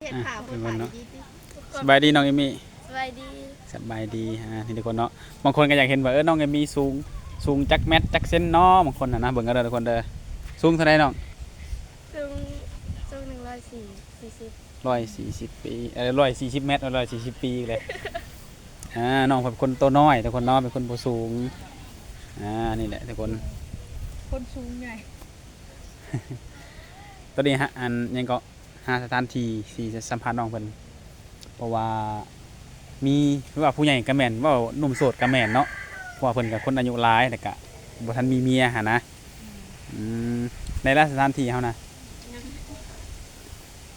ເຮັດຂາຜູ້ຖ່າຍດີໆຕິ ສະບາຍດີນ້ອງເອມມີ້. ສະບາຍດີ ສະບາຍດີ. ອ່າ ນີ້ທຸກຄົນເນາະ ບາງຄົນກໍຢາກເຫັນວ່າ ເອີ ນ້ອງເອມມີ້ສູງ ສູງຈັກແມັດຈັກເຊັນເນາະ ບາງຄົນຫັ້ນນະ. ເບິ່ງເອົາເດີທຸກຄົນເດີ ສູງເທົ່າໃດນ້ອງ? ສູງ ສູງໜຶ່ງຮ້ອຍສີ່ສິບ ຮ້ອຍສີ່ສິບປີ ເອີ ຮ້ອຍສີ່ສິບແມັດ ຮ້ອຍສີ່ສິບປີອີກແລ້ວ. ອ່າ ນ້ອງເປັນຄົນໂຕນ້ອຍທຸກຄົນເນາະ ເປັນຄົນບໍ່ສູງ. ອ່າ ນີ້ແຫຼະທຸກຄົນ ຄົນສູງໃຫຍ່. ຕອນນີ້ຫາ ອັນ ຫຍັງເກາະ ຫາສະຖານທີ່ຊິສຳພາດນ້ອງເພິ່ນ ເພາະວ່າມີ ເວົ້າຜູ້ໃຫຍ່ກໍແມ່ນ ເວົ້າໜຸ່ມໂສດກໍແມ່ນເນາະ ເພາະວ່າເພິ່ນກໍຄົນອາຍຸຫຼາຍ ແລ້ວກໍບໍ່ທັນມີເມຍຫັ້ນນະ. ອືມ ໄດ້ລະສະຖານທີ່ເຮົານະ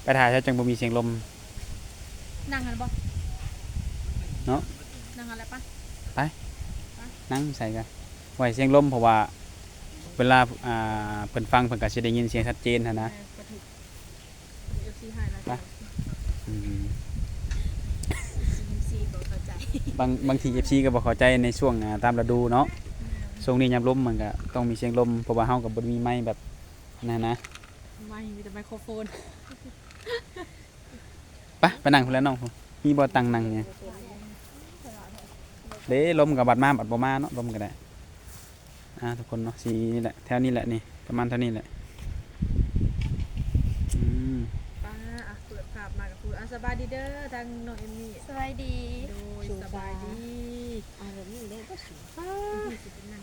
ໄປຖ້າຊະ ຈັ່ງບໍ່ມີສຽງລົມ. ນັ່ງຫັ້ນບໍ່ ເນາະ ນັ່ງຫັ້ນແຫຼະປະ ໄປ ໄປ ນັ່ງໃສກະ ໄວ້ສຽງລົມ ເພາະວ່າເວລາ ອ່າ ເພິ່ນຟັງ ເພິ່ນກໍຊິໄດ້ຍິນສຽງຊັດເຈນຫັ້ນນະ. ເອີ ບໍ່ຖືກ ເອັຟຊີໃຫ້ລະ ໄປ ອືມ ເອັຟຊີບໍ່ເຂົ້າໃຈ ບາງ ບາງທີເອັຟຊີກໍບໍ່ເຂົ້າໃຈໃນຊ່ວງ ອ່າ ຕາມລະດູເນາະ. ແມ່ນ ຊ່ວງນີ້ຍາມລົມມັນກໍຕ້ອງມີສຽງລົມ ເພາະວ່າເຮົາກໍບໍ່ໄດ້ມີໄມແບບນັ້ນນະ ໄມມີແຕ່ໄມໂຄຣໂຟນ. ໄປ ໄປນັ່ງພຸ້ນແຫຼະນ້ອງ ມີບໍ່ຕັ່ງນັ່ງນີ້ ເດ້ ລົມກໍບັດມາບັດບໍ່ມາເນາະ ລົມກໍໄດ້. ອ່າ ທຸກຄົນເນາະ ຊິນີ້ແຫຼະ ແຖວນີ້ແຫຼະນີ້ ປະມານເທົ່ານີ້ແຫຼະ. ອືມ ປ້າ ອ່ະ ເປີດພາບມາກັບຜູ້ ອ່ະ ສະບາຍດີເດີ ທາງນ້ອງເອມມີ້. ສະບາຍດີ ໂດຍ ສະບາຍດີ. ອ່າ ແບບນີ້ໄດ້ບໍ່ສູງ ປ້າ ຊິເປັນນັ່ງ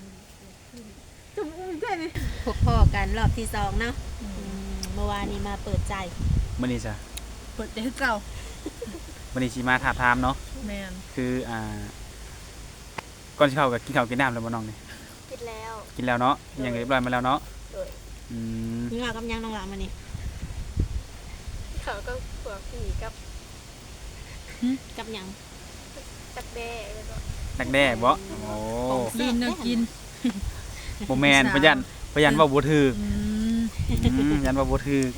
ຈຸ່ມອຸ້ມແທ້ນີ້. ພົບພໍ້ກັນຮອບທີສອງເນາະ. ອືມ ອືມ ເມື່ອວານນີ້ມາເປີດໃຈ ມື້ນີ້ຊະ ເປີດໃຈຄືເກົ່າ. ມື້ນີ້ຊິມາທາບທາມເນາະ. ແມ່ນ ຄື ອ່າ ກ່ອນຊິເຂົ້າກໍກິນເຂົ້າກິນນ້ຳແລ້ວບໍ່ນ້ອງນີ້? ກິນແລ້ວ ກິນແລ້ວເນາະ. ໂດຍ ຫຍັງຮຽບຮ້ອຍມາແລ້ວເນາະ. ໂດຍ ອືມ ກິນເຂົ້າກັບຫຍັງນ້ອງຫຼ້າມື້ນີ້? ກິນເຂົ້າກັບພວກພີ່ກັບ ຫຶ ກັບຫຍັງ? ກັບແດ້ ກັບແດ້ບໍ? ໂອ້ ຂອງກິນແນວກິນ ບໍ່ແມ່ນ ຢ້ານ ຢ້ານເວົ້າບໍ່ຖືກ. ອືມ ອືມ ຢ້ານເວົ້າບໍ່ຖືກ.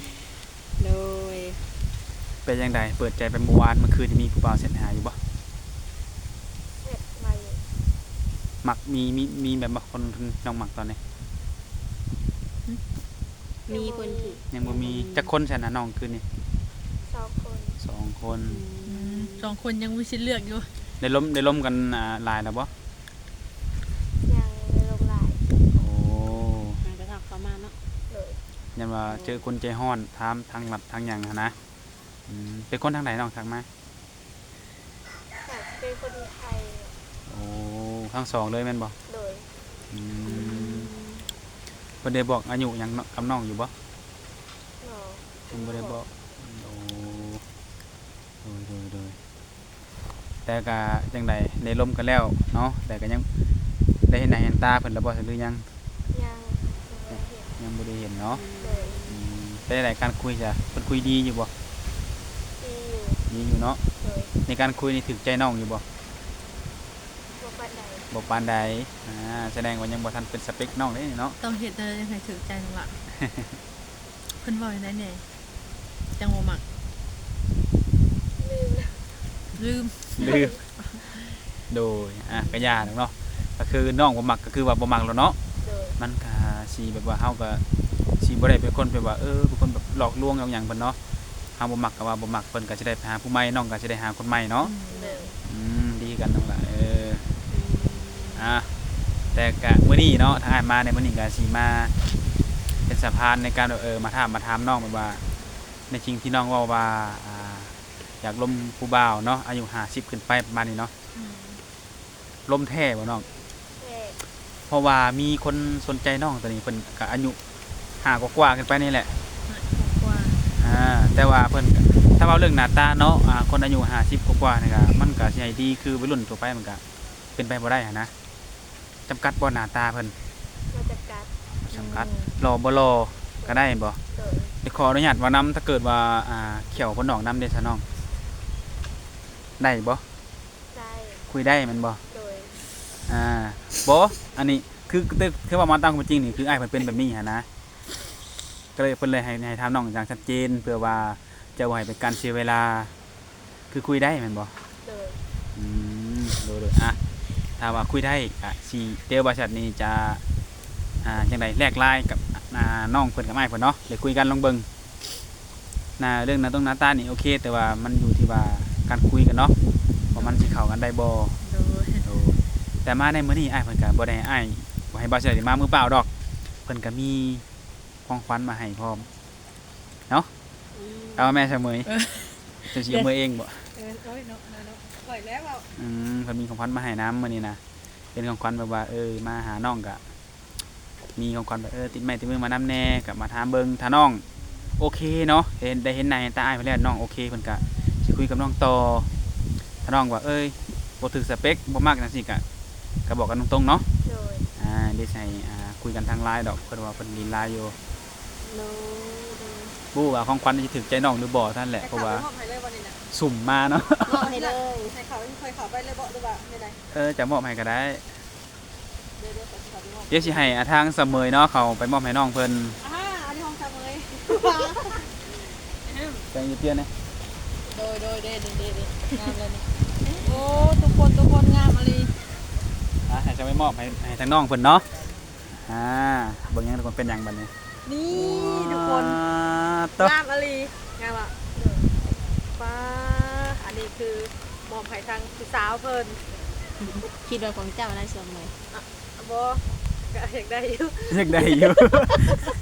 ໂດຍ ເປັນຈັ່ງໃດ ເປີດໃຈໄປມື້ວານ ມື້ຄືນນີ້ມີຜູ້ບ່າວແຊັດຫາຢູ່ບໍ່? ແຊັດມາຢູ່. ມັກ ມີ ມີ ມີແບບວ່າຄົນນ້ອງມັກຕອນນີ້? ຫຶ ມີຄົນຖືກ ຍັງບໍ່ມີ. ອືມ ຈັກຄົນຊັ້ນນະນ້ອງຄືນນີ້? ສອງຄົນ ສອງຄົນ. ອືມ ອືມ ສອງຄົນຍັງມີສິດເລືອກຢູ່. ໄດ້ລົມ ໄດ້ລົມກັນ ອ່າ ຫຼາຍແລ້ວບໍ່? ຍັງ ໄດ້ລົມຫຼາຍ. ໂອ້ ຫາກະທັກເຂົ້າມາເນາະ. ໂດຍ ຢ້ານວ່າເຈີຄົນໃຈຮ້ອນ ຖາມທາງລັດທາງຫຍັງຫັ້ນນະ. ອືມ ເປັນຄົນທາງໃດນ້ອງທັກມາ? ອາດຈະເປັນຄົນໄທ. ໂອ້ ທັງສອງເລີຍແມ່ນບໍ່? ໂດຍ ອືມ ເພິ່ນໄດ້ບອກອາຍຸຫຍັງກັບນ້ອງຢູ່ບໍ່? ບໍ່ ເພິ່ນບໍ່ໄດ້ບອກ. ໂອ້ ໂດຍ ໂດຍ ໂດຍ ແຕ່ກະຈັ່ງໃດ ໄດ້ລົມກັນແລ້ວເນາະ ແຕ່ກະຍັງໄດ້ເຫັນໜ້າເຫັນຕາເພິ່ນແລ້ວບໍ່ ຫຼືຍັງ? ຍັງ ຍັງບໍ່ໄດ້ເຫັນເນາະ. ໂດຍ ອືມ ເປັນຈັ່ງໃດການຄຸຍຊະ ເພິ່ນຄຸຍດີຢູ່ບໍ່? ດີຢູ່ ດີຢູ່ເນາະ. ໂດຍ ໃນການຄຸຍນີ້ຖືກໃຈນ້ອງຢູ່ບໍ່? ບໍ່ປານໃດ ບໍ່ປານໃດ. ອ່າ ສະແດງວ່າຍັງບໍ່ທັນເປັນສະເປັກນ້ອງເດ້ເນາະ. ຕ້ອງເຮັດແນວໃດຈັ່ງໃຫ້ຖືກໃຈນ້ອງລະ? ເພິ່ນເວົ້າຈັ່ງໃດແດ່ ຈັ່ງບໍ່ມັກ? ລືມ ລືມ ລືມ. ໂດຍ ອ່າ ກະຢ່າດອກເນາະ ກະຄືນ້ອງບໍ່ມັກ ກະຄືວ່າບໍ່ມັກແລ້ວເນາະ. ໂດຍ ມັນກະຊິແບບວ່າ ເຮົາກະຊິບໍ່ໄດ້ເປັນຄົນແບບວ່າ ເອີ ເປັນຄົນແບບຫຼອກລວງຫຼອກຫຍັງເພິ່ນເນາະ. ເຮົາບໍ່ມັກກະວ່າບໍ່ມັກ ເພິ່ນກະຊິໄດ້ໄປຫາຜູ້ໃໝ່ ນ້ອງກະຊິໄດ້ຫາຄົນໃໝ່ເນາະ. ອືມ ອືມ ດີຄືກັນນ້ອງຫຼ້າ. ເອີ ອ່າ ແຕ່ກະມື້ນີ້ເນາະ ທາງອ້າຍມາໃນມື້ນີ້ກະຊິມາເປັນສະພານໃນການແບບ ເອີ ມາຖາມ ມາຖາມນ້ອງແບບວ່າ ໃນສິ່ງທີ່ນ້ອງເວົ້າວ່າ ອ່າ ຢາກລົມຜູ້ບ່າວເນາະ ອາຍຸຫ້າສິບຂຶ້ນໄປປະມານນີ້ເນາະ. ອືມ ລົມແທ້ບໍ່ນ້ອງ? ແທ້ ເພາະວ່າມີຄົນສົນໃຈນ້ອງຕອນນີ້ ເພິ່ນກະອາຍຸຫ້າກວ່າໆຂຶ້ນໄປນີ້ແຫຼະ ຫ້າກວ່າໆ. ອ່າ ແຕ່ວ່າເພິ່ນກະ ຖ້າເວົ້າເລື່ອງໜ້າຕາເນາະ ອ່າ ຄົນອາຍຸຫ້າສິບກວ່າໆນີ້ກະ ມັນກະຊິໃຫ້ດີຄືໄວລຸ້ນທົ່ວໄປ ມັນກະເປັນໄປບໍ່ໄດ້ຫັ້ນນະ. ຈຳກັດບໍ່ໜ້າຕາເພິ່ນ? ບໍ່ຈຳກັດ ບໍ່ຈຳກັດ. ອືມ ຫຼໍ່ບໍ່ຫຼໍ່ກະໄດ້ບໍ່? ໂດຍ ດຽວຂໍອະນຸຍາດເວົ້ານຳ ຖ້າເກີດວ່າ ອ່າ ຂ້ຽວເພິ່ນອອກນຳເດຊະນ້ອງ ໄດ້ບໍ່? ໄດ້ ຄຸຍໄດ້ແມ່ນບໍ່? ໂດຍ ອ່າ ບໍ່ ອັນນີ້ຄື ຄື ຄືເວົ້າມາຕາມຄວາມຈິງນີ້ ຄືອ້າຍເພິ່ນເປັນແບບນີ້ຫັ້ນນະ ກະເລີຍ ເພິ່ນເລີຍໃຫ້ ໃຫ້ຖາມນ້ອງຢ່າງຊັດເຈນ ເພື່ອວ່າຈະບໍ່ໃຫ້ເປັນການເສຍເວລາ. ຄືຄຸຍໄດ້ແມ່ນບໍ່? ໂດຍ ອືມ ໂດຍໆ. ອ່ະ ຖ້າວ່າຄຸຍໄດ້ກະຊິ ແຕ່ວ່າສັດນີ້ຈະ ອ່າ ຈັ່ງໃດ ແລກລາຍກັບ ອ່າ ນ້ອງເພິ່ນກັບອ້າຍເພິ່ນເນາະ ໄດ້ຄຸຍກັນລອງເບິ່ງ. ໜ້າ ເລື່ອງໜ້າຕົງໜ້າຕານີ້ໂອເຄ ແຕ່ວ່າມັນຢູ່ທີ່ວ່າການຄຸຍກັນເນາະ ວ່າມັນຊິເຂົ້າກັນໄດ້ບໍ່. ໂດຍ ໂດຍ ແຕ່ມາໃນມື້ນີ້ອ້າຍເພິ່ນກໍບໍ່ໄດ້ໃຫ້ອ້າຍ ບໍ່ໃຫ້ບ່າວຊິໄດ້ມາມືເປົ່າດອກ ເພິ່ນກໍມີຂອງຂວັນມາໃຫ້ພ້ອມເນາະ. ອືມ ເອົາແມ່ສະເໝີຍ ເອີ ເຈົ້າຊິເອົາເມືອເອງບໍ່? ເອີ ໂອ້ຍເນາະ ເນາະ ຂ້ອຍແລ້ວເວົ້າ. ອືມ ເພິ່ນມີຂອງຂວັນມາໃຫ້ນຳມື້ນີ້ນະ ເປັນຂອງຂວັນແບບວ່າ ເອີ ມາຫານ້ອງກະ ມີຂອງຂວັນແບບ ເອີ ຕິດໄມ້ຕິດມືມານຳແດ່ ກໍມາຖາມເບິ່ງ ຖ້ານ້ອງໂອເຄເນາະ ເຫັນ ໄດ້ເຫັນໜ້າເຫັນຕາອ້າຍເພິ່ນແລ້ວ ນ້ອງໂອເຄ ເພິ່ນກໍຊິຄຸຍກັບນ້ອງຕໍ່. ຖ້ານ້ອງວ່າ ເອີຍ ບໍ່ຖືກສະເປັກ ບໍ່ມັກຈັ່ງຊີ້ ກໍ ກໍບອກກັນຕົງໆເນາະ. ໂດຍ ອ່າ ເດໃຫ້ ອ່າ ຄຸຍກັນທາງ LINE ດອກ ເພິ່ນວ່າເພິ່ນຫຼິ້ນ LINE ຢູ່. ໂດຍ ໂດຍ ບໍ່ຮູ້ວ່າຂອງຂວັນຊິຖືກໃຈນ້ອງຫຼືບໍ່ເທົ່ານັ້ນແຫຼະ ເພາະວ່າ ໃຫ້ເຂົ້າໄປມອບໃຫ້ເລີຍບໍ່ນີ້ນະ? ສຸ່ມມາເນາະ ມອບໃຫ້ເລີຍ ໃຫ້ເຂົ້າ ໃຫ້ເຂົ້າໄປເລີຍບໍ່ ຫຼືວ່າແນວໃດ? ເອີ ຈະມອບໃຫ້ກໍໄດ້. ດຽວຊິໃຫ້ ອ່າ ທາງສະເໝີຍເນາະ ເຂົ້າໄປມອບໃຫ້ນ້ອງເພິ່ນ. ອ່າ ອັນນີ້ຂອງສະເໝີຍ. ແປງຢູ່ເຕີຍນະ. ໂດຍ ໂດຍ ເດ້ ເດ້ ເດ້ ງາມແລ້ວນີ້. ໂອ້ ທຸກຄົນ ທຸກຄົນ ງາມອີ່ຫຼີ. ອ່າ ໃຫ້ສະເໝີຍມອບໃຫ້ ໃຫ້ທາງນ້ອງເພິ່ນເນາະ. ອ່າ ເບິ່ງຫຍັງທຸກຄົນ ເປັນຫຍັງບັດນີ້? ນີ້ ວ້າ ທຸກຄົນ ຕະ ງາມອີ່ຫຼີ ງາມອະ. ປ້າ ອັນນີ້ຄືມອບໃຫ້ທາງຜູ້ສາວເພິ່ນ. ຄິດວ່າຂອງເຈົ້ານະ ສະເໝີຍ. ອະ ບໍ່ ກໍຢາກໄດ້ຢູ່ ຢາກໄດ້ຢູ່.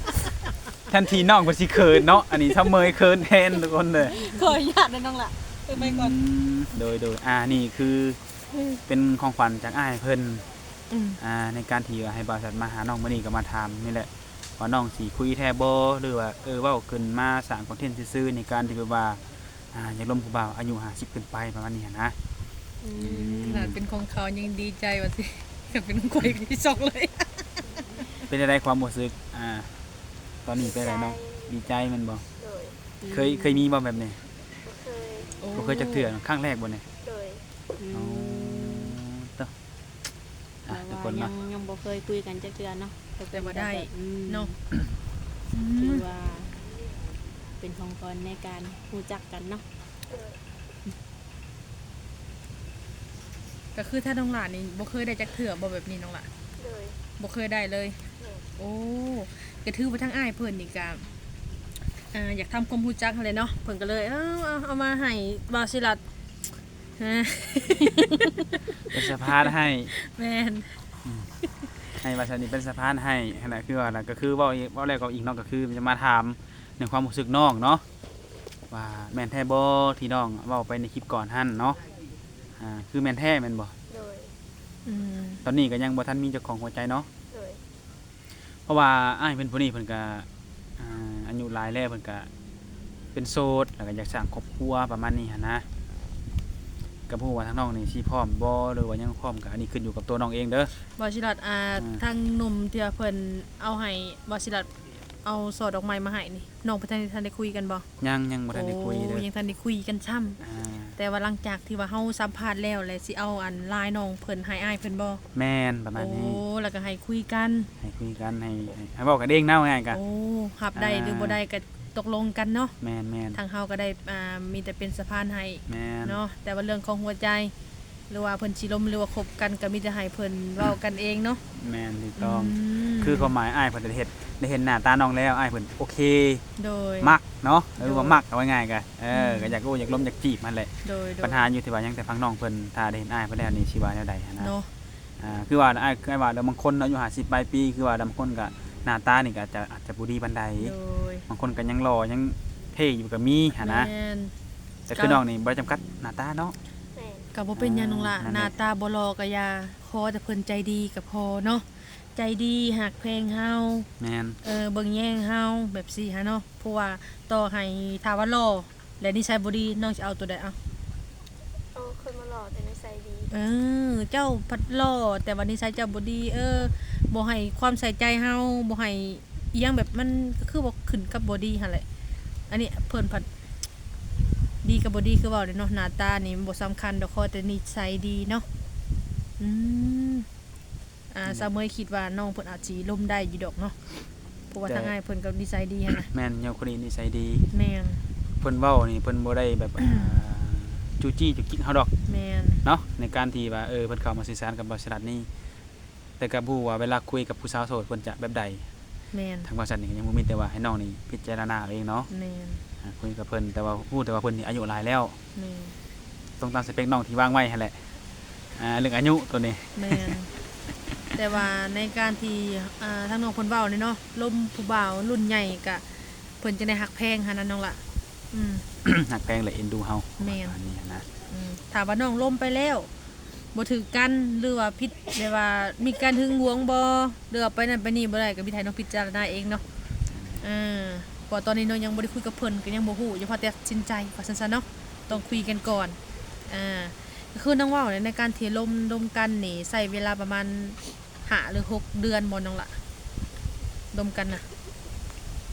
ແທນທີ່ນ້ອງເພິ່ນຊິເຂີນເນາະ ອັນນີ້ສະເໝີຍເຂີນແທນທຸກຄົນເດີ. ຂໍອະນຸຍາດເດີນ້ອງຫຼ້າ ເອີ ໄປກ່ອນ. ອືມ ໂດຍ ໂດຍ ອ່າ ນີ້ຄື ອືມ ເປັນຂອງຂວັນຈາກອ້າຍເພິ່ນ. ອືມ ອ່າ ໃນການທີ່ວ່າໃຫ້ບ່າວສັດມາຫານ້ອງມື້ນີ້ ກໍມາຖາມນີ້ແຫຼະ ວ່ານ້ອງຊິຄຸຍແທ້ບໍ່ ຫຼືວ່າ ເອີ ເວົ້າຂຶ້ນມາສ້າງຄອນເທັນຊື່ໆ ໃນການທີ່ແບບວ່າ ອ່າ ຢາກລົມຜູ້ບ່າວອາຍຸຫ້າສິບຂຶ້ນໄປ ປະມານນີ້ຫັ້ນນະ. ອືມ ອືມ ຂະໜາດເປັນຂອງເຂົາຍັງດີໃຈວ່າຊິ ຄັນເປັນຂອງຂ້ອຍກໍຊິຊັອກເລີຍ. ເປັນຈັ່ງໃດຄວາມຮູ້ສຶກ ອ່າ ຕອນນີ້ເປັນຈັ່ງໃດນ້ອງ? ດີໃຈ ດີໃຈແມ່ນບໍ່? ໂດຍ ເຄີຍ ອືມ ເຄີຍມີບໍ່ແບບນີ້? ບໍ່ເຄີຍ. ໂອ້ ບໍ່ເຄີຍຈັກເທື່ອ ຄັ້ງແລກບໍ່ນີ້? ໂດຍ ອືມ ອໍ ຕະ ອ່ະ ແຕ່ວ່າ ທຸກຄົນເນາະ ຍັງ ຍັງບໍ່ເຄີຍຄຸຍກັນຈັກເທື່ອເນາະ ແຕ່ວ່າໄດ້ ອືມ ເນາະ ອືມ ຖືວ່າເປັນຂອງຂວັນໃນການຮູ້ຈັກກັນເນາະ. ກໍຄືທາງນ້ອງຫຼ້ານີ້ບໍ່ເຄີຍໄດ້ຈັກເທື່ອບໍ່ແບບນີ້ນ້ອງຫຼ້າ? ໂດຍ ບໍ່ເຄີຍໄດ້ເລີຍ. ໂດຍ ໂອ້ ກໍຖືວ່າທາງອ້າຍເພິ່ນນີ້ກໍ ອ່າ ຢາກທຳຄວາມຮູ້ຈັກຫັ້ນແຫຼະເນາະ ເພິ່ນກໍເລີຍ ເອີ ເອົາ ເອົາມາໃຫ້ບ່າວສີລັດ ເປັນສະພານໃຫ້. ແມ່ນ ອືມ ໃຫ້ວ່າຊັ້ນນີ້ເປັນສະພານໃຫ້ຫັ້ນແຫຼະ ຄືວ່ານະ ກໍຄືເວົ້າອີກ ເວົ້າແລ້ວເວົ້າອີກເນາະ ກໍຄືຈະມາຖາມໃນຄວາມຮູ້ສຶກນ້ອງເນາະ ວ່າແມ່ນແທ້ບໍ່ທີ່ນ້ອງເວົ້າໄປໃນຄລິບກ່ອນຫັ້ນເນາະ. ອ່າ ຄືແມ່ນແທ້ແມ່ນບໍ່? ໂດຍ ອືມ ຕອນນີ້ກໍຍັງບໍ່ທັນມີເຈົ້າຂອງຫົວໃຈເນາະ? ໂດຍ ເພາະວ່າອ້າຍເພິ່ນຜູ້ນີ້ເພິ່ນກະ ອ່າ ອາຍຸຫຼາຍແລ້ວ ເພິ່ນກະເປັນໂສດ ແລ້ວກະຢາກສ້າງຄອບຄົວປະມານນີ້ຫັ້ນນະ. ກໍບໍ່ຮູ້ວ່າທາງນ້ອງນີ້ຊິພ້ອມບໍ່ ຫຼືວ່າຍັງບໍ່ພ້ອມ ກະອັນນີ້ຂຶ້ນຢູ່ກັບຕົວນ້ອງເອງເດີ ບ່າວສີລັດ. ອ່າ ອ່າ ທາງໜຸ່ມທີ່ວ່າເພິ່ນເອົາໃຫ້ ບ່າວສີລັດເອົາຊ່ອດອກໄມ້ມາໃຫ້ນີ້ ນ້ອງເພິ່ນທັນ ທັນໄດ້ຄຸຍກັນບໍ່? ຍັງ ຍັງບໍ່ທັນໄດ້ຄຸຍເດີ. ໂອ້ ຍັງທັນໄດ້ຄຸຍກັນຊ້ຳ. ອ່າ ແຕ່ວ່າຫຼັງຈາກທີ່ວ່າເຮົາສຳພາດແລ້ວ ແລ້ວຊິເອົາອັນ LINE ນ້ອງເພິ່ນໃຫ້ອ້າຍເພິ່ນບໍ່? ແມ່ນ ປະມານນີ້. ໂອ້ ແລ້ວກໍໃຫ້ຄຸຍກັນ ໃຫ້ຄຸຍກັນ ໃຫ້ ໃຫ້ ໃຫ້ເວົ້າກັນເອງເນາະ ວ່າງ່າຍກໍ ໂອ້ ຮັບໄດ້ ອ່າ ຫຼືບໍ່ໄດ້ກໍຕົກລົງກັນເນາະ. ແມ່ນໆ ທາງເຮົາກໍໄດ້ ອ່າ ມີແຕ່ເປັນສະພານໃຫ້. ແມ່ນ ເນາະ ແຕ່ວ່າເລື່ອງຂອງຫົວໃຈ ຫຼືວ່າເພິ່ນຊິລົມ ຫຼືວ່າຄົບກັນ ກໍມີແຕ່ໃຫ້ເພິ່ນເວົ້າກັນເອງເນາະ. ແມ່ນ ຖືກຕ້ອງ. ອືມ ຄືຄວາມໝາຍອ້າຍເພິ່ນໄດ້ເຫັນ ໄດ້ເຫັນໜ້າຕານ້ອງແລ້ວ ອ້າຍເພິ່ນໂອເຄ. ໂດຍ ມັກເນາະ ເອີ ວ່າມັກ ເວົ້າງ່າຍໆ ກໍ ເອີ ອືມ ກໍຢາກຮູ້ຢາກລົມຢາກຈີບຫັ້ນແຫຼະ. ໂດຍໆ ບັນຫາຢູ່ທີ່ວ່າຍັງແຕ່ຝັ່ງນ້ອງເພິ່ນ ຖ້າໄດ້ເຫັນອ້າຍເພິ່ນແລ້ວນີ້ຊິວ່າແນວໃດຫັ້ນນະ ເນາະ. ອ່າ ຄືວ່າອ້າຍ ອ້າຍວ່າແລ້ວ ບາງຄົນອາຍຸຫ້າສິບປາຍປີ ຄືວ່າແລ້ວ ບາງຄົນກໍໜ້າຕານີ້ກໍອາດຈະ ອາດຈະບໍ່ດີປານໃດ. ໂດຍ ບາງຄົນກໍຍັງຫຼໍ່ຍັງເທ່ຢູ່ກໍມີຫັ້ນນະ. ແມ່ນ ແຕ່ຄືນ້ອງນີ້ບໍ່ໄດ້ຈຳກັດໜ້າຕາເນາະ. ແມ່ນ ກໍບໍ່ເປັນຫຍັງນ້ອງຫຼ້າ ອ່າ ນັ້ນແຫຼະ ໜ້າຕາບໍ່ຫຼໍ່ກໍຢ່າ ຂໍແຕ່ເພິ່ນໃຈດີກໍພໍເນາະ. ໃຈດີ ຮັກແພງເຮົາ. ແມ່ນ ເອີ ເບິ່ງແຍງເຮົາແບບຊີ້ຫັ້ນເນາະ. ເພາະວ່າຕໍ່ໃຫ້ ຖ້າວ່າຫຼໍ່ ແລະນິໄສບໍ່ດີ ນ້ອງຊິເອົາໂຕໃດ? ເອົາ ເອົາຄົນບໍ່ຫຼໍ່ແຕ່ນິໄສດີ. ເອີ ເຈົ້າພັດຫຼໍ່ ແຕ່ວ່ານິໄສເຈົ້າບໍ່ດີ ເອີ ບໍ່ໃຫ້ຄວາມໃສ່ໃຈເຮົາ ບໍ່ໃຫ້ອີ່ຫຍັງ ແບບມັນກໍຄືບໍ່ຂຶ້ນກັບບໍ່ດີຫັ້ນແຫຼະ. ອັນນີ້ເພິ່ນພັດ ດີກັບບໍ່ດີຄືເວົ້າເດ້ເນາະ ໜ້າຕານີ້ມັນບໍ່ສຳຄັນດອກ ຂໍແຕ່ນິໄສດີເນາະ. ອືມ ອ່າ ສາວເໝີຍຄິດວ່ານ້ອງເພິ່ນອາດຊິລົມໄດ້ຢູ່ດອກເນາະ ເພາະວ່າທາງອ້າຍເພິ່ນກໍນິໄສດີຫັ້ນນະ. ແມ່ນ ຍາວຄົນນີ້ນິໄສດີ. ແມ່ນ ເພິ່ນເວົ້ານີ້ເພິ່ນບໍ່ໄດ້ແບບ ອ່າ ຈູ້ຈີ້ຈຸກຈິກເຮົາດອກ. ແມ່ນ ເນາະ ໃນການທີ່ວ່າ ເອີ ເພິ່ນເຂົ້າມາສື່ສານກັບບ່າວສະຫຼັດນີ້ ແຕ່ກໍບໍ່ຮູ້ວ່າເວລາຄຸຍກັບຜູ້ສາວໂສດເພິ່ນຈະແບບໃດ. ແມ່ນ ທາງບ່າວສະຫຼັດນີ້ກໍຍັງບໍ່ມີ ແຕ່ວ່າໃຫ້ນ້ອງນີ້ພິຈາລະນາເອົາເອງເນາະ. ແມ່ນ ອ່າ ຄຸຍກັບເພິ່ນ ແຕ່ວ່າຮູ້ແຕ່ວ່າເພິ່ນນີ້ອາຍຸຫຼາຍແລ້ວ. ແມ່ນ. ຕົງຕາມສະເປັກນ້ອງທີ່ວາງໄວ້ຫັ້ນແຫຼະ. ອ່າ ເລື່ອງອາຍຸໂຕນີ້. ແມ່ນ. ແຕ່ວ່າໃນການທີ່ ອ່າ ທາງນ້ອງເພິ່ນເວົ້ານີ້ເນາະ ລົມຜູ້ບ່າວລຸ້ນໃຫຍ່ກະ ເພິ່ນຈັ່ງໄດ້ຮັກແພງຫັ້ນນະນ້ອງລະ. ອືມ ຮັກແພງ ແລະ ເອັນດູເຮົາ. ແມ່ນ. ປະມານນີ້ຫັ້ນນະ. ອືມ ຖ້າວ່ານ້ອງລົມໄປແລ້ວ ບໍ່ຖືກກັນ ຫຼືວ່າຜິດ ແບບວ່າມີການຫຶງຫວງບໍ່ ຫຼືວ່າໄປນັ້ນໄປນີ້ບໍ່ໄດ້ ກໍມີແຕ່ໃຫ້ນ້ອງພິຈາລະນາເອງເນາະ. ເອີ ເພາະວ່າຕອນນີ້ນ້ອງຍັງບໍ່ໄດ້ຄຸຍກັບເພິ່ນ ກໍຍັງບໍ່ຮູ້ ຢ່າພາແຕ່ຕັດສິນໃຈ ວ່າຊັ້ນຊະເນາະ. ຕ້ອງຄຸຍກັນກ່ອນ. ອ່າ ກໍຄືນ້ອງເວົ້າແຫຼະ ໃນການທີ່ລົມ ລົມກັນນີ້ ໃຊ້ເວລາປະມານຫ້າ ຫຼື ຫົກເດືອນບໍ່ນ້ອງລະ? ລົມກັນນະ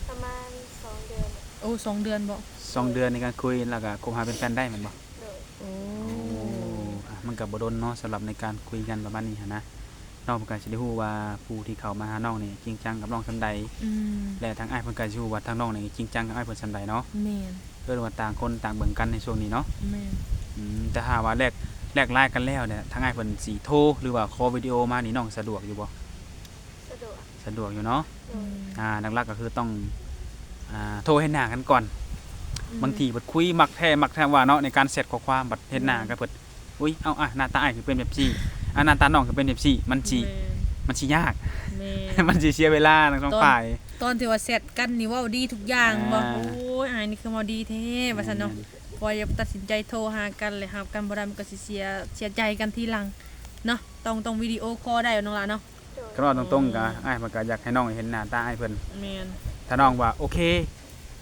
ປະມານສອງເດືອນ. ໂອ້ ສອງເດືອນບໍ່? ສອງເດືອນໃນການຄຸຍ ແລ້ວກໍຄົບຫາເປັນແຟນໄດ້ແມ່ນບໍ່? ໂດຍ. ໂອ້ ໂອ້ ອ່ະ ມັນກໍບໍ່ດົນເນາະ ສຳລັບໃນການຄຸຍກັນປະມານນີ້ຫັ້ນນະ. ນ້ອງເພິ່ນກໍຊິໄດ້ຮູ້ວ່າຜູ້ທີ່ເຂົ້າມາຫານ້ອງນີ້ຈິງຈັງກັບນ້ອງສ່ຳໃດ. ອືມ ແລະ ທາງອ້າຍເພິ່ນກໍຊິຮູ້ວ່າທາງນ້ອງນີ້ຈິງຈັງກັບອ້າຍເພິ່ນສ່ຳໃດເນາະ. ແມ່ນ. ເອີ້ນວ່າຕ່າງຄົນຕ່າງເບິ່ງກັນໃນຊ່ວງນີ້ເນາະ. ແມ່ນ. ອືມ ແຕ່ຖ້າວ່າແລກ ແລກລາຍກັນແລ້ວເນຍ ທາງອ້າຍເພິ່ນຊິໂທ ຫຼືວ່າຄໍວິດີໂອມານີ້ ນ້ອງສະດວກຢູ່ບໍ່? ສະດວກ. ສະດວກຢູ່ເນາະ. ໂດຍ. ອ່າ ຫຼັກໆກໍຄືຕ້ອງ ອ່າ ໂທເຫັນໜ້າກັນກ່ອນ. ອືມ ບາງທີເພິ່ນຄຸຍມັກແທ້ ມັກແທ້ວ່າເນາະ ໃນການແຊັດຂໍ້ຄວາມ ບັດເຫັນໜ້າກັນເພິ່ນ ແມ່ນ ອຸ້ຍ ເອົ້າ ອະ ໜ້າຕາອ້າຍຄືເປັນແບບຊີ້ ອະ ໜ້າຕານ້ອງຄືເປັນແບບຊີ້ ມັນຊິ ແມ່ນ ມັນຊິຍາກ. ແມ່ນ. ມັນຊິເສຍເວລາທັງສອງຝ່າຍ. ຕອນ ຕອນທີ່ວ່າແຊັດກັນນີ້ເວົ້າດີທຸກຢ່າງບໍ່? ອ່າ ໂອ້ຍ ອ້າຍນີ້ຄືເວົ້າດີແທ້ ວ່າຊັ້ນເນາະ. ແມ່ນ. ພໍຢາກຕັດສິນໃຈໂທຫາກັນ ແລ້ວຮັບກັນບໍ່ໄດ້ ມັນກໍຊິເສຍ ເສຍໃຈກັນທີຫຼັງເນາະ. ຕ້ອງ ຕ້ອງວິດີໂອຄໍໄດ້ນ້ອງຫຼາເນາະ. ໂດຍ. ຄັນເວົ້າຕົງໆ ກໍອ້າຍເພິ່ນກໍຢາກໃຫ້ນ້ອງເຫັນໜ້າຕາອ້າຍເພິ່ນ. ແມ່ນ. ຖ້ານ້ອງວ່າໂອເຄ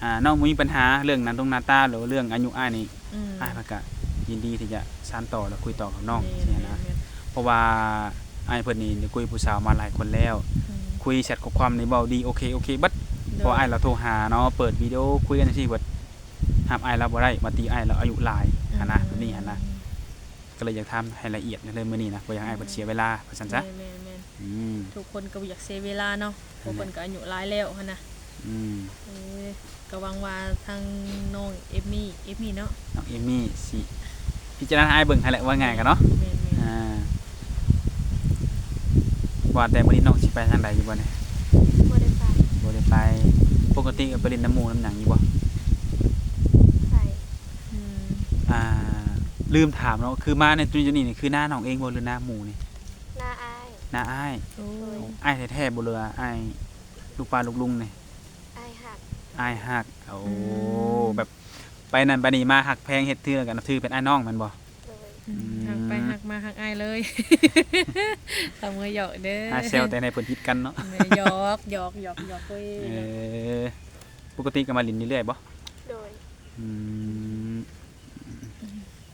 ອ່າ ນ້ອງບໍ່ມີບັນຫາເລື່ອງໜ້າຕົງໜ້າຕາ ຫຼືວ່າເລື່ອງອາຍຸອ້າຍນີ້ ອືມ ອ້າຍເພິ່ນກໍຍິນດີທີ່ຈະສານຕໍ່ ແລະ ຄຸຍຕໍ່ກັບນ້ອງ. ແມ່ນ ຊີ້ນະ. ແມ່ນ ແມ່ນ. ເພາະວ່າອ້າຍເພິ່ນນີ້ໄດ້ຄຸຍຜູ້ສາວມາຫຼາຍຄົນແລ້ວ. ອືມ ຄຸຍແຊັດຂໍ້ຄວາມນີ້ເວົ້າດີ ໂອເຄ ໂອເຄເບິດ. ໂດຍ. ເພາະວ່າອ້າຍລາວໂທຫາເນາະ ເປີດວິດີໂອຄຸຍກັນຈັ່ງຊີ້ເບິດ ຮັບອ້າຍລາວບໍ່ໄດ້ ວ່າຕິອ້າຍລາວອາຍຸຫຼາຍຫັ້ນນະ. ອືມ ແບບນີ້ຫັ້ນນະ. ກໍເລີຍຢາກຖາມໃຫ້ລະອຽດເລີຍມື້ນີ້ນະ ບໍ່ຢາກໃຫ້ອ້າຍເພິ່ນເສຍເວລາ ວ່າຊັ້ນຊະ. ແມ່ນໆໆ. ອືມ ທຸກຄົນກໍບໍ່ຢາກເສຍເວລາເນາະ ເພາະເພິ່ນກໍອາຍຸຫຼາຍແລ້ວຫັ້ນນະ. ອືມ ເອີ ກໍຫວັງວ່າທາງນ້ອງເອມມີ ເອມມີເນາະ ນ້ອງເອມມີຊິພິຈາລະນາອ້າຍເບິ່ງຫັ້ນແຫຼະ ເວົ້າງ່າຍກັນເນາະ. ແມ່ນໆ. ອ່າ ວ່າແຕ່ມື້ນີ້ນ້ອງຊິໄປທາງໃດຢູ່ບໍ່ນີ້? ບໍ່ໄດ້ໄປ. ບໍ່ໄດ້ໄປ. ປົກກະຕິກໍໄປຫຼິ້ນນຳໝູ່ນຳຫຍັງຢູ່ບໍ່? ໄປ. ອືມ ອ່າ ລືມຖາມເນາະ ຄືມາໃນຈຸດນີ້ນີ້ ຄືນານ້ອງເອງບໍ່ ຫຼືນາໝູ່ນີ້? ນາອ້າຍ. ນາອ້າຍ. ໂອ້ຍ ໂດຍ. ອ້າຍແທ້ໆບໍ່ ຫຼືວ່າອ້າຍລູກປ້າລູກລຸງນີ້? ອ້າຍຮັກ. ອ້າຍຮັກ. ໂອ້ ອືມ ແບບໄປນັ້ນໄປນີ້ມາ ຮັກແພງເຮັດຖື ແລ້ວກໍນັບຖືເປັນອ້າຍນ້ອງແມ່ນບໍ່? ໂດຍ. ອືມ ຮັກໄປຮັກມາຮັກອ້າຍເລີຍ. ຕາມເມືອຫຍອກເດີ ອ້າຍແຊວແຕ່ໃຫ້ເພິ່ນຜິດກັນເນາະ. ແມ່ນ ຫຍອກ ຫຍອກ ຫຍອກ ຫຍອກເວີຍ. ເອີ ປົກກະຕິກໍມາຫຼິ້ນຢູ່ເລື້ອຍບໍ່? ໂດຍ. ອືມ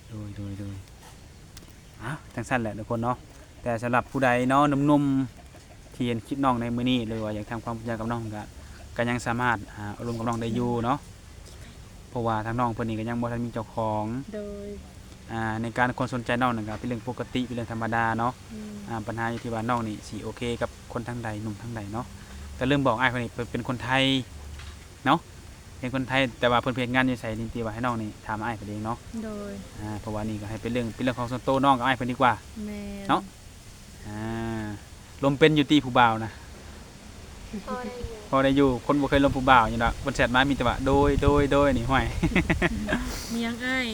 ໂດຍ ໂດຍ ໂດຍ. ອ້າວ ຈັ່ງຊັ້ນແຫຼະທຸກຄົນເນາະ ແຕ່ສຳລັບຜູ້ໃດເນາະ ໜຸ່ມໆ ທີ່ເຫັນຄລິບນ້ອງໃນມື້ນີ້ ຫຼືວ່າຢາກທຳຄວາມຮູ້ຈັກກັບນ້ອງ ກໍ ກໍຍັງສາມາດ ອ່າ ໂອ້ລົມກັບນ້ອງໄດ້ຢູ່ເນາະ ເພາະວ່າທາງນ້ອງເພິ່ນນີ້ກໍຍັງບໍ່ທັນມີເຈົ້າຂອງ. ໂດຍ. ອ່າ ໃນການຄວາມສົນໃຈນ້ອງນັ້ນກໍເປັນເລື່ອງປົກກະຕິ ເປັນເລື່ອງທຳມະດາເນາະ. ອືມ ອ່າ ບັນຫາຢູ່ທີ່ວ່ານ້ອງນີ້ຊິໂອເຄກັບຄົນທາງໃດ ໜຸ່ມທາງໃດເນາະ. ກໍລືມບອກອ້າຍເພິ່ນນີ້ ເພິ່ນເປັນຄົນໄທເນາະ ເປັນຄົນໄທ ແຕ່ວ່າເພິ່ນໄປເຮັດງານຢູ່ໃສນີ້ ທີ່ວ່າໃຫ້ນ້ອງນີ້ຖາມອ້າຍເພິ່ນເອງເນາະ. ໂດຍ. ອ່າ ເພາະວ່ານີ້ກໍໃຫ້ເປັນເລື່ອງ ເປັນເລື່ອງຂອງສ່ວນໂຕນ້ອງກັບອ້າຍເພິ່ນດີກວ່າ. ແມ່ນ. ເນາະ. ອ່າ ລົມເປັນຢູ່ຕິຜູ້ບ່າວນະ? ພໍໄດ້ຢູ່ ພໍໄດ້ຢູ່. ຄົນບໍ່ເຄີຍລົມຜູ້ບ່າວຢູ່ດອກ ເພິ່ນແຊັດມາມີແຕ່ວ່າ ໂດຍ ໂດຍ ໂດຍ ນີ້ ຫ້ວຍ. ມີຫຍັງອ້າຍ?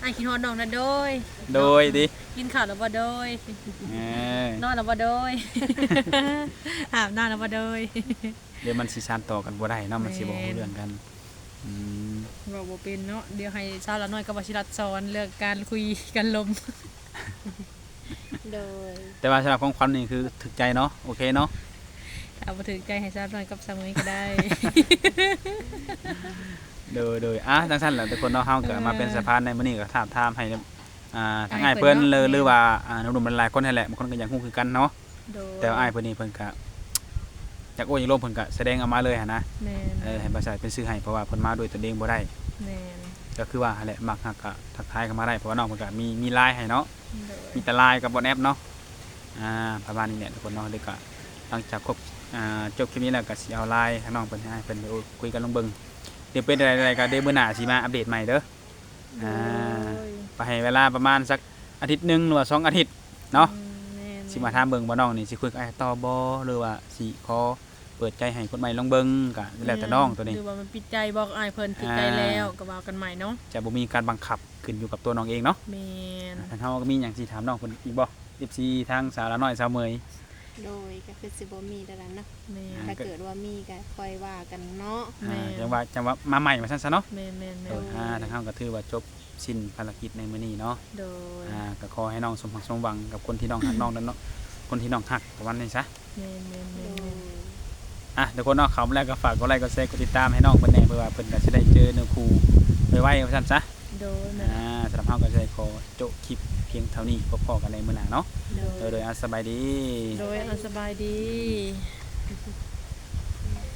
ອ້າຍຄິດຮອດນ້ອງນະ ໂດຍ. ໂດຍຕິ. ກິນເຂົ້າແລ້ວບໍ່? ໂດຍ. ເອີ ນອນແລ້ວບໍ່? ໂດຍ. ອາບນ້ຳແລ້ວບໍ່? ໂດຍ. ດຽວມັນຊິສານຕໍ່ກັນບໍ່ໄດ້ເນາະ ມັນຊິບໍ່ຮູ້ເລື່ອງກັນ. ແມ່ນ. ອືມ ເວົ້າບໍ່ເປັນເນາະ ດຽວໃຫ້ສາວລາວນ້ອຍກັບວ່າຊິລັດສອນເລື່ອງການຄຸຍກັນລົມ. ໂດຍ. ແຕ່ວ່າສຳລັບຂອງຂວັນນີ້ຄືຖືກໃຈເນາະ ໂອເຄເນາະ. ຖ້າບໍ່ຖືກໃຈໃຫ້ສາວນ້ອຍກັບສາວເມຍກໍໄດ້. ໂດຍ ໂດຍ. ອ່າ ຈັ່ງຊັ້ນແຫຼະທຸກຄົນເນາະ ເຮົາກໍມາເປັນສະພານໃນມື້ນີ້ ກໍທາບທາມໃຫ້ ອ່າ ທາງອ້າຍເພິ່ນ ອ້າຍເພິ່ນເນາະ ຫຼື ຫຼືວ່າ ອ່າ ໜຸ່ມໆຫຼາຍໆຄົນຫັ້ນແຫຼະ ບາງຄົນກໍຢາກຮູ້ຄືກັນເນາະ. ໂດຍ. ແຕ່ວ່າອ້າຍເພິ່ນນີ້ເພິ່ນກະຢາກໂອ້ຢາກລົມ ເພິ່ນກະສະແດງອອກມາເລີຍຫັ້ນນະ. ແມ່ນ. ເອີ ໃຫ້ພາສາເປັນສື່ໃຫ້ ເພາະວ່າເພິ່ນມາດ້ວຍຕົນເອງບໍ່ໄດ້. ແມ່ນ. ກໍຄືວ່າຫັ້ນແຫຼະ ມັກຮັກກະທັກທາຍເຂົ້າມາໄດ້ ເພາະວ່ານ້ອງເພິ່ນກະມີ ມີ LINE ໃຫ້ເນາະ. ໂດຍ. ມີແຕ່ LINE ກັບ WhatsApp ເນາະ. ອ່າ ປະມານນີ້ແຫຼະທຸກຄົນເນາະ. ແລ້ວກະຫຼັງຈາກຄົບ ອ່າ ຈົບຄລິບນີ້ແລ້ວກະຊິເອົາ LINE ທາງນ້ອງເພິ່ນໃຫ້ອ້າຍເພິ່ນໄປໂອ້ ຄຸຍກັນລົງເບິ່ງ. ດຽວເປັນແນວໃດກໍດຽວມື້ໜ້າຊິມາອັບເດດໃໝ່ເດີ. ໂດຍ. ອ່າ ກໍໃຫ້ເວລາປະມານສັກອາທິດໜຶ່ງ ຫຼືວ່າສອງອາທິດເນາະ. ອືມ ແມ່ນໆ. ຊິມາຖາມເບິ່ງວ່ານ້ອງນີ້ຊິຄຸຍກັບອ້າຍຕໍ່ບໍ່ ຫຼືວ່າຊິຂໍ ເປີດໃຈໃຫ້ຄົນໃໝ່ລອງເບິ່ງ ກະແລ້ວແຕ່ນ້ອງໂຕນີ້ ຫຼືວ່າມັນປິດໃຈບອກອ້າຍເພິ່ນ ປິດໃຈແລ້ວ ອ່າ ກໍວ່າກັນໃໝ່ເນາະ ຈະບໍ່ມີການບັງຄັບ ຂຶ້ນຢູ່ກັບຕົວນ້ອງເອງເນາະ ແມ່ນ ອ່າ ທາງເຮົາກໍມີຫຍັງຊິຖາມນ້ອງເພິ່ນອີກບໍ່ ເອັຟຊີ ທາງສາວລານ້ອຍ ສາວເໝີຍ? ໂດຍ ກໍຄືຊິບໍ່ມີແລ້ວລະເນາະ ແມ່ນ ຖ້າເກີດວ່າມີກໍຄ່ອຍວ່າກັນເນາະ ອ່າ ແມ່ນ ຈັ່ງວ່າ ຈັ່ງວ່າມາໃໝ່ວ່າຊັ້ນຊະເນາະ ແມ່ນໆໆ ໂດຍ ອ່າ ທາງເຮົາກໍຖືວ່າຈົບສິ້ນພາລະກິດໃນມື້ນີ້ເນາະ ໂດຍ ອ່າ ກໍຂໍໃຫ້ນ້ອງສົມຫວັງ ສົມຫວັງກັບຄົນທີ່ນ້ອງຮັກ ນ້ອງນັ້ນເນາະ ຄົນທີ່ນ້ອງຮັກ ປະມານນີ້ຊະ ແມ່ນໆໆ ໂດຍ ອ່ະ ທຸກຄົນເນາະ ເຂົ້າມາແລ້ວກໍຝາກກົດໄລ ກົດແຊ ກົດຕິດຕາມໃຫ້ນ້ອງເພິ່ນແດ່ ເພື່ອວ່າເພິ່ນກໍຊິໄດ້ເຈີເນື້ອຄູ່ໄວໆ ວ່າຊັ້ນຊະ ໂດຍ ແມ່ນ ອ່າ ສຳລັບເຮົາກໍຊິໄດ້ຂໍໂຈະຄລິບພຽງເທົ່ານີ້ ພົບພໍ້ກັນໃນມື້ໜ້າເນາະ ໂດຍ ໂດຍ ໂດຍ ອ່າ ສະບາຍດີ ໂດຍ ອ່າ ສະບາຍດີ.